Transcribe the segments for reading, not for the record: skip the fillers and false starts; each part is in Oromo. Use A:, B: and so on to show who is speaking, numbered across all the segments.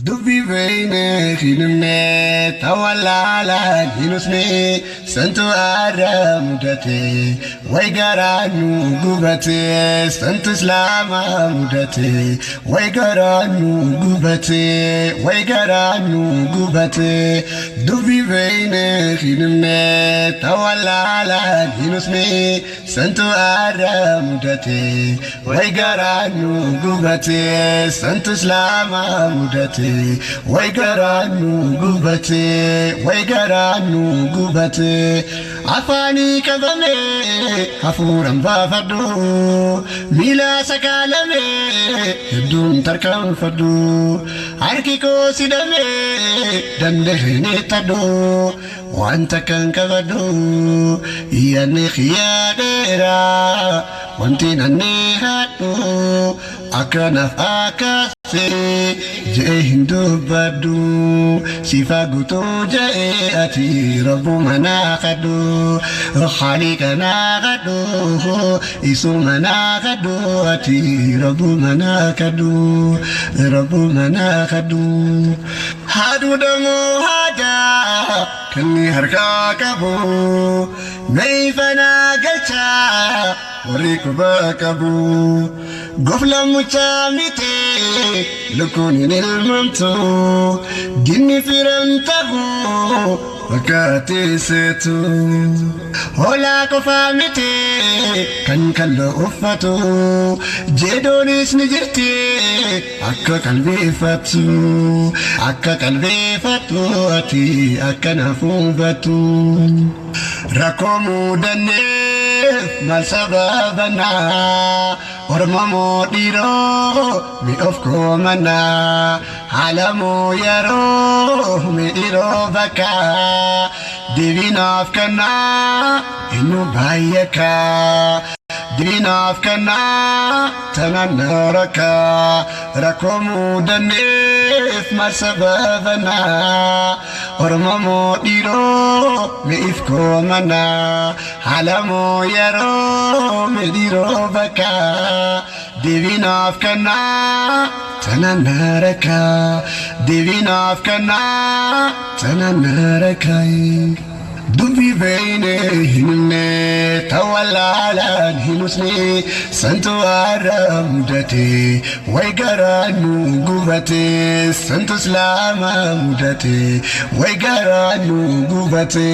A: Dubbii beeynee hinumne tawallaalaan hinusne santu aadaa mudate way garaa nu gubate santu islaamaa mudate way garaa nu gubate way garaa nu gubate. Dubbii beeynee hinumne tawallaalaan hinusne santu aadaa mudate way garaa nu gubate santu islaamaa mudate way garaa nu gubate way garaa nu gubate. Afaanii qabame hafuuran baafadhu miila sakaalame hedduun tarkaanfadhu harki koo sidhame danda'een ittadhu wanta kan qabadhu yaadni xiyyaa dheeraa wanti nanni haadhu akkanaaf akkasee je'ee hin dubbadhu sifa guutuu je'ee ati rabbuma naa kadhu khaliqa naa kadhu isuma naa kadhu ati rabbuma naa kadhu rabbuma naa kadhu. Haaduu damoo haadaa kanni harkaa qabu meeyfanaa galchaa warri quba qabu gofla mucaa miti lukkuun hin ilmamtu ginni firan ta'u bakka teesseetu hoolaa qofaa miti kan kalloo uffatu jedoonis ni jirti akka qalbeeffattu akka qalbeeffattu ati akka naaf hubattu. Rakkoo mudanneef maal sababanaa Oromoo dhiiroo mi of koomannaa haalamoo yeroo mi dhiiroo bakka deebiinaaf kennaa eenyu baay'eekaa deebiinaaf kennaa tanaan rakkaa rakkoo mudanneef maal sababanaa Oromoo dhiiroo mi if koomannaa haalamoo yeroo mi dhiiroo bakka deebiinaaf kennaa tanaan rakkaa deebiinaaf kennaa tanaan rakkaa. Dubbii beeynee hinumne tawallaalaan hinusne santu aadaa mudate way garaa nu gubate santu islaamaa mudate way garaa nu gubate.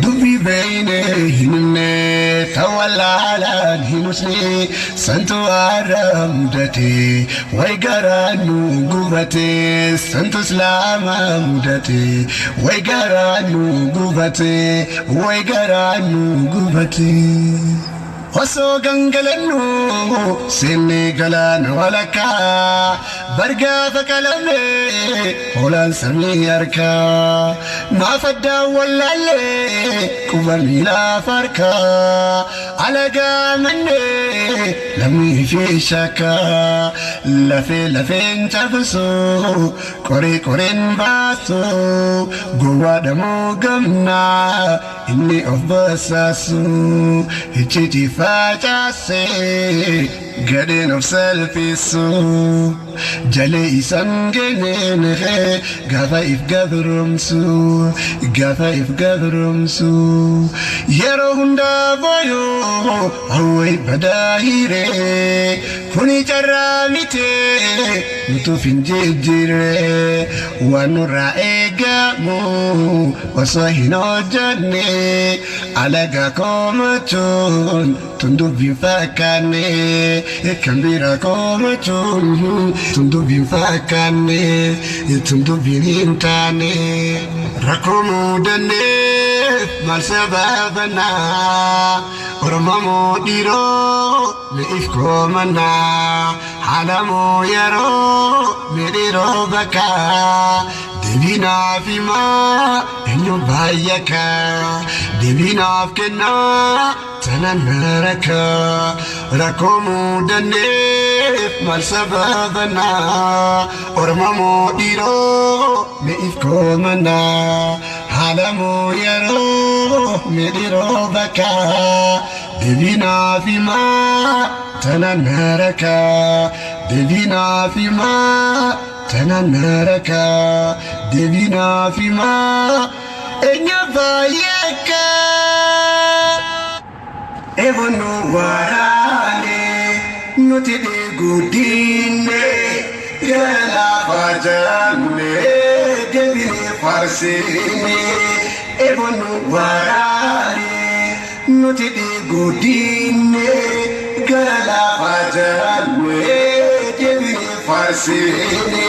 A: Dubbii beeynee hinumne tawallaalaan hinusne santu aadaa mudate way garaa nu gubate santu islaamaa mudate way garaa nu gubate way garaa nu gubate. Osoo gangalannu seenne galaana walakkaa bargaafa qalame hoolaan samii harkaa maaf addaan wallaallee quba miilaaf harkaa alagaa mannee lammii fi shakkaa lafee lafeen cabsu qoree qoreen baasu gowwaadha moo gamnaa inni of basaasu icciitii facaasee gadheen of salphisu jalee isan geeneen gaafa if gabromsu gaafa if gabromsu yeroo hundaa booyoo hawwee badaa hiree kuni carraa mitee nutuuf hin jijjiirre waan nurraa eegamu osoo hin hojjanne alagaa komachuun tun dubbiin fakkaanne kan bira komachuun tun dubbiin fakkaanne tun dubbiin hin taane. Rakkoo mudanneef maal sababanaa Oromoo dhiiroo mi if koomannaa haalamoo yeroo mi dhiiroo bakka deebiinaaf himaa eenyu baay'eekaa deebiinaaf kennaa tanaan rakkaa rakkoo mudanneef maal sababanaa Oromoo dhiiroo mi if koomannaa haalamoo yeroo mi dhiiroo bakka Deebii naaf himaa tanaan na rakaa. Deebii naaf himaa tanaan na rakaa. Deebii naaf himaa eenyu baay'eeka. Ebonu waraane nuti dhiiguu diinne gara lafaa jaanne deebine farsine. Ebonu waraane nuti dhiiguu diinne gara lafaa jaanne deebine farsine.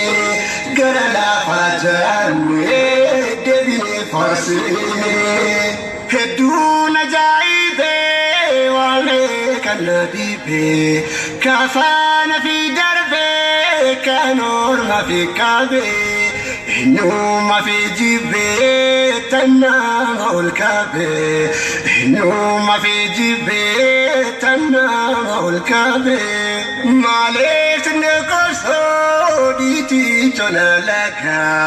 A: Gara lafaa jaanne deebine farsine. Hedduun ajaa'ibee waan kan na dhibee kafaana fi darbee kan orma fi qabee eenyummaa fi jibbee tan nama ol qabee eenyummaa fi jibbee tan nama ol qabee maaliif sinne qorsoo dhiitii cona lagaa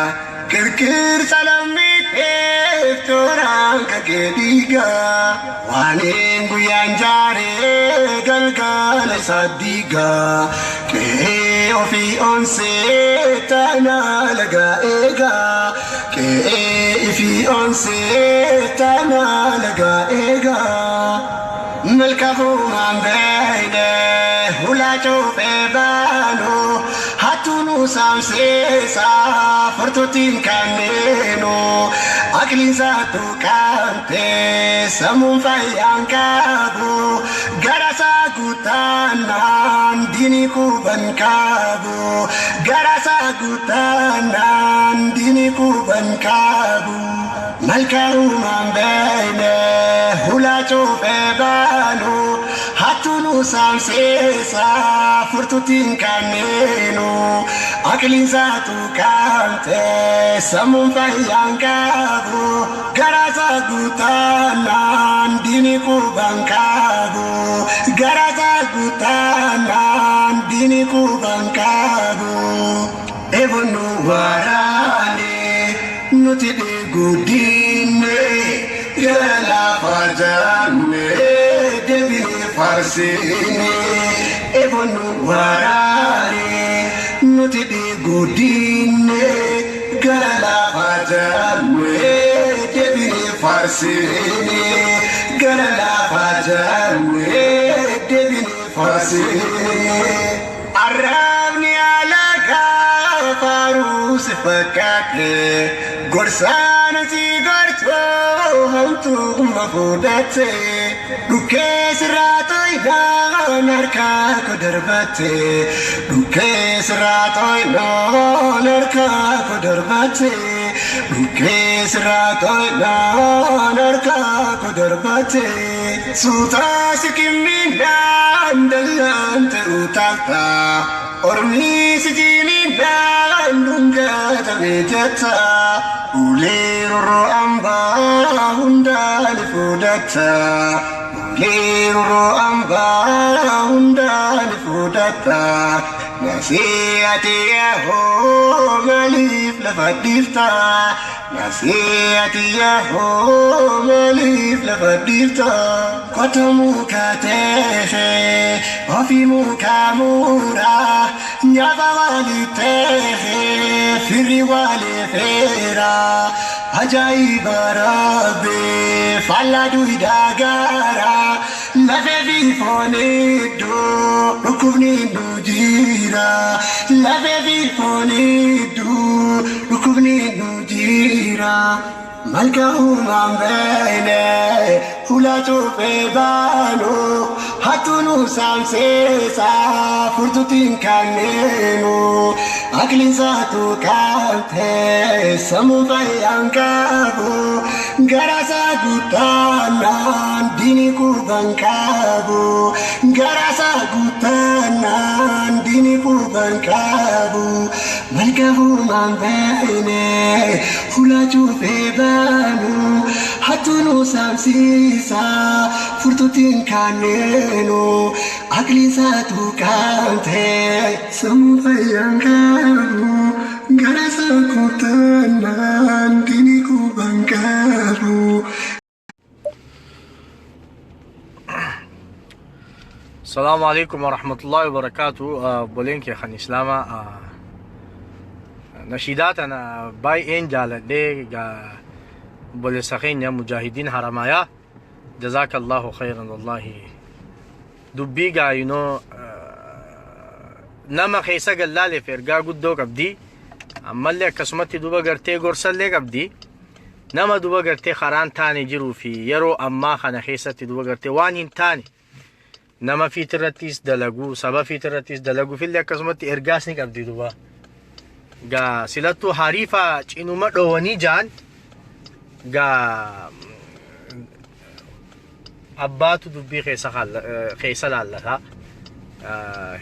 A: kirkir salamiteef tooraan kakee dhiigaa waaniin guyyaan jaaree galgala isaa diigaa qe'ee ofii onsee tanaa lagaa eegaa qe'ee ifii onsee tanaa lagaa eegaa. Milkaa'umaan beeyne hulaa cuufee baanu hattuunu saamseesa furtuutiin kanneenu aqliinsaatu qaamte sammuun fayyaan qabu garasaa guutaanaan diinii quban qabu garasaa guutaanaan diinii quban qabu. Malkaarumaan beeyne hulaa cuufee baanu hattuunu saamseesa furtuutiin kanneenu aqliinsaatu qaamte sammuun fayyaan qabu garasaa guutaanaan diinii quban qabu garasaa guutaanaan diinii quban qabu. Ebonu waraane nuti dhiiguu diinne gara lafaa jaanne deebine farsine. Ebonu waraane nuti dhiiguu diinne gara lafaa jaanne deebine farsine. Gara lafaa jaanne deebine farsine. Arraabni alagaa faaruu si fakkaate gorsaan si gortoo hamtuuma fudhatte dhukkee sirraa to'inaan harkaa ko darbatte dhukkee sirraa to'inaan harkaa ko darbatte dhukkee sirraa to'inaan harkaa ko darbatte suutaa si kimminaan dallaan ta'uu taalta ormi si jininaan dhungatame jetta ulee roroo ambaa hundaan fudhatta ulee roroo ambaa hundaan fudhatta nasiihati yahoo maaliif lafa dhiifta nasiihati yahoo maaliif lafa dhiifta kota muka teefe ofii muka muraa nyaata walii teefe firri walii feera ajaa'iba rabbi faallaa duwidaa gaara lafee fi foon iddoo dhukkubni nu jira lafee fi foon iddoo dhukkubni nu jira. Malka uumaan beeyne hulaa cuufee baanu hattuunu saamseesa furtuutiin kanneenu aqliinsaatu qaamte sammuun fayyaan qabu garasaa guutaanaan diinii quban qabu garasaa guutaanaan diinii quban qabu. Malka uumaan beeyne hulaa cuufee baanu hattuunu saamsiisa furtuutiin kanneenu aqliinsaatu qaamte sammuu fayyaan qabu garasaa guutaanaan diinii quban qabu.
B: Salaamu alaikum warahmatullahi wabarakatuh. Obboleen kee kan Islaamaa, nashiidaa tana baay'een jaaladhee. Obboleessa keenya mujaahidiin Haramayaa, jazakallahu khayran. Wallahi dubbii gaayinoo nama keessa gallaaleef ergaa guddoo qabdi. Ammallee akkasumatti duba gartee gorsallee qabdi. Nama duba gartee karaan taane jiruu fi yeroo ammaa kana keessatti duba gartee waan hin taane nama fiitirrattis dalaguu, saba fiitirrattis dalaguufillee akkasumatti ergaas ni qabdi duba. Gaa silattuu hariifa cinuma dhoowanii jaan, gaa abbaatu dubbii keessa laallata.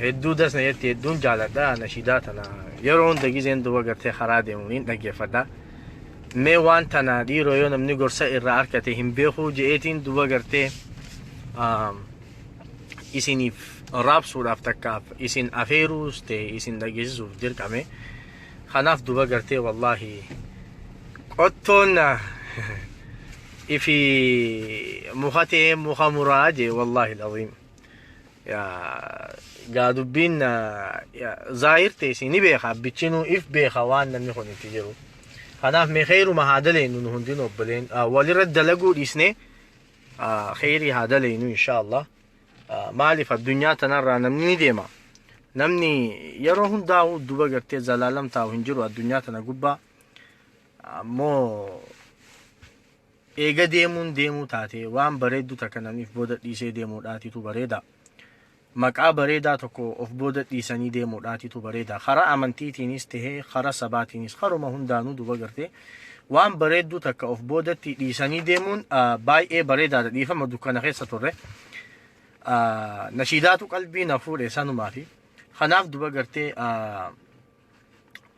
B: Hedduu dasna jetti, hedduun jaaladha nashiidaa tana. Yeroo hunda gizeen duba gartee karaa deemu niin dhaggeeffadha. Mee waan tana dhiiroo yoo namni gorsa irraa argate hin beekuu je'eetiin duba gartee isiniif raabsuudhaaf, takkaaf isin afeeruus ta'e isin dhageessisuuf dirqame. Kanaaf duba gartee wallaahi qottoon ifi muka ta'ee muka muraa jee. Wallaahi alazim gaa dubbiin zaahir ta'e isin ni beeka, abbichinuu if beeka waan namni kun itti jiru. Kanaaf mee kheyruma haa daleynu nu hundinuu, obboleen, walirra dalaguu dhiisnee kheyrii haa daleynu insha Allah. Maaliif addunyaa tanarraa namni ni deema. Namni yeroo hundaa'u duba gartee zalaalam taa'u hin jiru addunyaa tana gubbaa. Ammoo eega deemuun deemuu taate, waan bareeddu takka namniif booda dhiisee deemuudhaatitu bareeda. Maqaa bareedaa tokko of booda dhiisanii deemuudhaatitu bareeda. Karaa amantiitiinis tahee, karaa sabaatiinis, karuma hundaanuu duba gartee waan bareedduu takka of boodatti dhiisanii deemuun baay'ee bareedaadha. Dhiifama, dukkana keessa turre. Nashiidaatu qalbii na fuudhe sanumaafi. Kanaaf duba gartee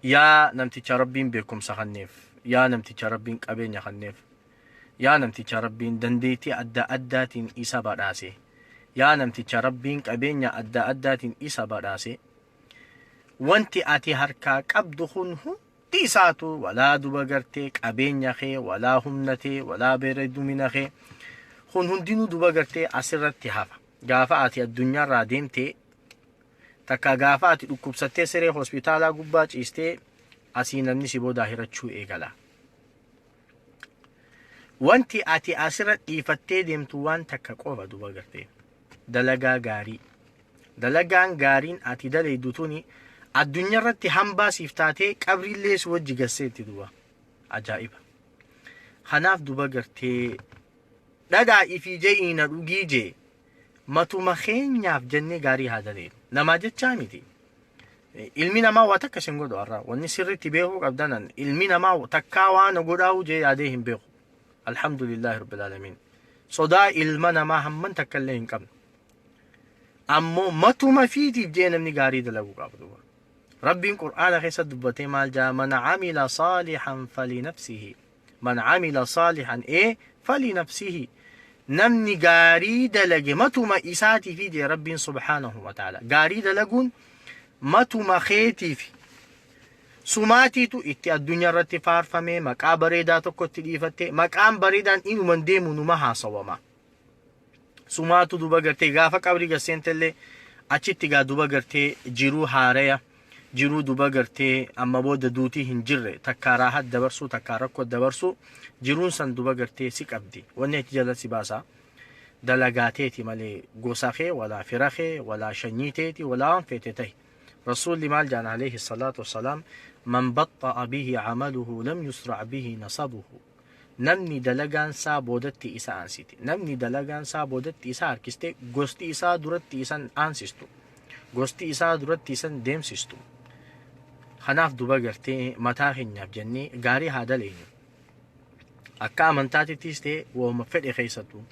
B: yaa namticha Rabbiin beekumsa kenneef, yaa namticha Rabbiin qabeenya kenneef, yaa namticha Rabbiin dandeettii adda addaatiin isa badhaase, yaa namticha Rabbiin qabeenya adda addaatiin isa badhaase, wanti ati harkaa qabdu kun hundi isaatu, walaa duba gartee qabeenya kee, walaa humna tee, walaa bareedumina kee, kun hundinuu duba gartee asirratti hafa. Gaafa ati addunyaarraa deemtee, takka gaafa ati dhukkubsattee siree hospitaalaa gubbaa ciistee, asii namni si boodaa hirachuu eegala. Wanti ati asirra dhiifattee deemtu waan takka qofa duba gartee. Dalagaa gaarii. Dalagaan gaariin ati dalaydu tuni addunyaa irratti hambaa siif taatee qabriillee si wajji gasseetti duba. Ajaa'iba. Kanaaf duba gartee dhadhaa ifii je'ii na dhugii jee, matuma keenyaaf jennee gaarii haa daleenu. Namaa jechaa miti. Ilmi namaa waa takka isin godhu har'a. Wanni sirriitti beekuu qabdanan, ilmi namaa takkaa waan godhaa'u jee yaadee hin beeku. Alhamdulillahi rabbil aalamiin. Sodaa ilma namaa hamman takka illee hin qabnu. Ammoo matuma fiitiif jee namni gaarii dalaguu qaba duuba. Rabbiin Qur'aana keessa dubbatee maal jaa? Man camila saalihan falinafsihi. Man camila saalihan ee falinafsihi. Namni gaarii dalage matuma isaatiifi jee Rabbiin subhaanahu wa ta'ala. Gaarii dalaguun matuma keetiifi. Sumaatiitu itti addunyaa irratti faarfamee maqaa bareedaa tokkotti dhiifattee, maqaan bareedaan inuman deemu numa haasawama. Sumaatu duba gartee gaafa qabrii gasseentellee achitti gaa duba gartee jiruu haaraya, jiruu duba gartee amma booda duutii hin jirre, takkaa raahat dabarsuu, takkaa rakkoo dabarsuu, jiruun san duba gartee si qabdi. Wanni achi jala si baasa dalagaa teeti malee gosa kee, walaa fira kee, walaa shanyii teeti, walaa waan feete tahi. Rasuulli maal jaan alayhi salaatu wassalaam? Man baxxa'a bihi camaluhu lam yusrac bihi nasabuhu. Namni dalagaan isaa boodatti isa aansite, namni dalagaan isaa boodatti isa harkiste, gosti isaa duratti isan aansistu, gosti isaa duratti isan deemsistu. Kanaaf duba gartee mataa keenyaaf jennee gaarii haa daleenyu. Akka amantaatittis ta'e, wahuma fedhe keessattuu,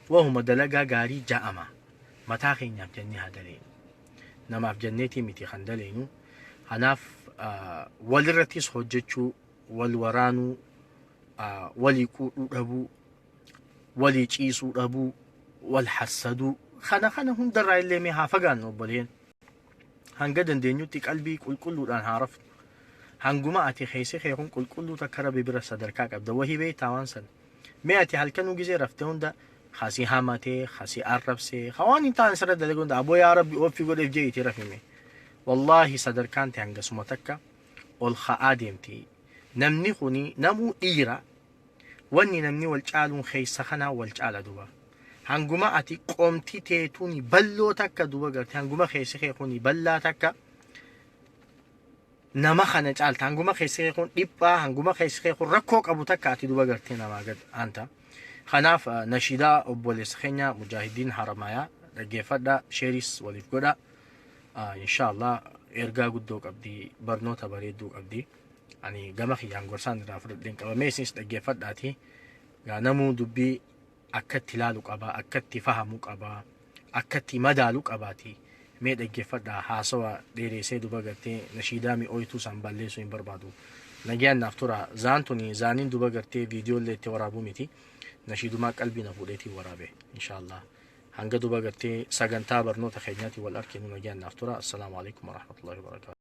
B: wahuma dalagaa gaarii ja'ama, mataa keenyaaf jennee haa daleenyu. Namaaf jenneetii miti kan daleenyu. Kanaaf walirrattis hojjechuu, wal waraanuu, walii quudhuu dhabuu, walii ciisuu dhabuu, wal hassaduu, kana kana hundarraa illee mee haa fagaannu obboleen. Hanga dandeenyutti qalbii qulqulluudhaan haa rafnu. Hanguma ati keessi kee kun qulqulluu takka Rabbi bira sadarkaa qabda. Wahii beektaa waan sana? Mee ati halkanuu gizee rafte hunda Kasi hamatee, kasi arrabsee, ka waan hin taane sirra dalaguu hunda aboo yaa Rabbi offi godheef je'iitii rafime. Wallaahi sadarkaan tee hangasuma takka ol ka'aa deemti. Namni kuni namuu dhiira. Wanni namni wal caaluun keessa kanaa wal caala duba. Hanguma ati qomti teetuni balloo takka duba garte, hanguma keessi kee kuni ballaa takka nama kana caalta. Hanguma keessi kee kun dhiphaa, hanguma keessi kee kun rakkoo qabu takka ati duba gartee namaa gad aanta. Kanaaf nashiidaa obboleessa keenya Mujaahidiin Haramayaa dhaggeeffadha, sheeris waliif godha. Inshaallah ergaa guddoo qabdi, barnoota bareedduu qabdi. Ani gama kiyyaan gorsaan irraa fudhadheen qabamee isinis dhaggeeffadhaati. Gaa namuu dubbii akka itti ilaalu qaba, akka itti fahamu qaba, akka itti madaalu qabaati. Mee dhaggeeffadhaa, haasawa dheereessee duba gartee nashiidaa mi'ooytuu san balleessuu hin barbaadu. Nagayaan naaf tura. Zaan tuni zaaniin duba gartee viidiyoo illee itti waraabuu miti. Nashiidumaa qalbii na fuudheetiin waraabe. Inshaallah. Hanga duba gartee sagantaa barnoota keenyaatiin wal arginu nagayaan naaf tura. Assalaamu alaikum warahmatullahi wabarakatuh.